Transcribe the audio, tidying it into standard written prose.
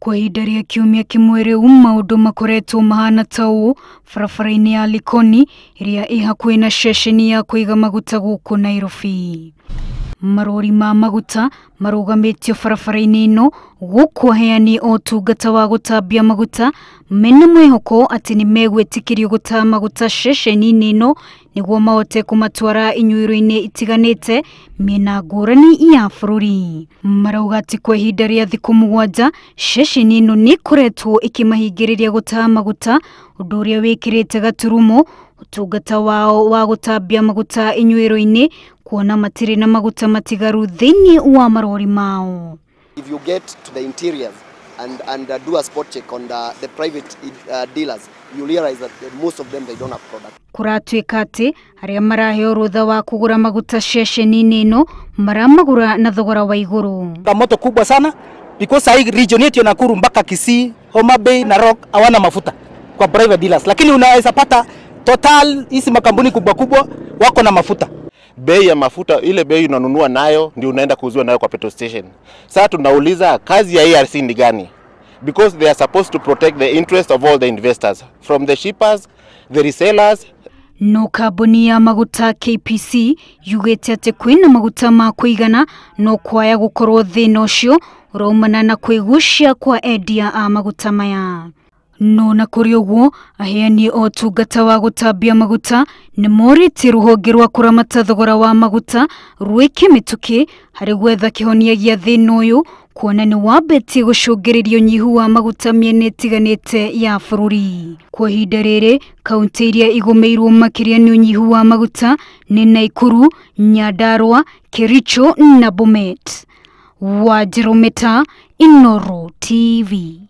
Kwa ihinda rĩa kiumia kĩmwe rĩu maũndũ makoretwo mahana ta ũũ barabara-inĩ ya Likoni ĩrĩa ĩ hakuhĩ na ceceni ya kũiga maguta gũkũ Nairobi. Marori ma maguta marũgamĩtio barabara-inĩ ĩno gũkũ aheani a ũtungata wa gũtambia maguta mena mwĩhoko atĩ nĩ megwĩtĩkĩrio gũtaha maguta ceceni-inĩ ĩno nĩguo mahote kũmatwara inyuĩro-inĩ itiganĩte mĩena ngũrani ya bũrũri. Marauga atĩ kwa ihinda rĩa thikũ 7 ceceni ĩno nĩ ĩkoretwo ĩkĩmahingĩrĩria gũtaha maguta, ũndũ ũrĩa wĩkĩrĩte gaturumo ũtungata wao wa gũtambia maguta inyuĩro-inĩ kuona matirĩ na maguta matigaru thĩinĩ wa marori mao. If you get to the interiors and do a spot check on the private dealers, you realize that most of them, they don't have product. Kũratuĩka atĩ arĩa maraheo rũtha wa kũgũra maguta ceceni-inĩ ĩno maramagũra na thogora wa igũrũ. Moto kubwa sana because hii region yetu ya Nakuru mpaka Kisii, Homa Bay, Narok hawana mafuta kwa private dealers, lakini unaweza pata Total, hizi makampuni kubwa kubwa wako na mafuta. Bei ya mafuta, ile bei unanunua nayo ndio unaenda kuuziwa nayo kwa petrol station. Sasa tunauliza kazi ya ERC ni gani? Because they are supposed to protect the interest of all the investors, from the shippers, the resellers. No kambuni ya maguta KPC yugĩte atĩ kwĩna maguta ma kũigana no kwaya gũkorwo thĩna ũcio ũraumana na kwĩgucia kwa endia a maguta maya. No na kũrĩ ũguo aheani a ũtungata wa gũtambia maguta nĩ morĩtie rũhonge rwa kũramata thogora wa maguta rwĩke mĩtũkĩ harĩ gwetha kĩhonia gĩa thĩna ũyũ kuona nĩ wambĩtie gũcũngĩrĩria ũnyihu wa maguta mĩena ĩtiganĩte ya bũrũri. Kwa ihinda rĩrĩ kaunti iria igũmĩirwo makĩria nĩ ũnyihu wa maguta nĩ Nakuru, Nyandarua, Kericho na Bomet. Wanjerũ Meta, Inooro TV.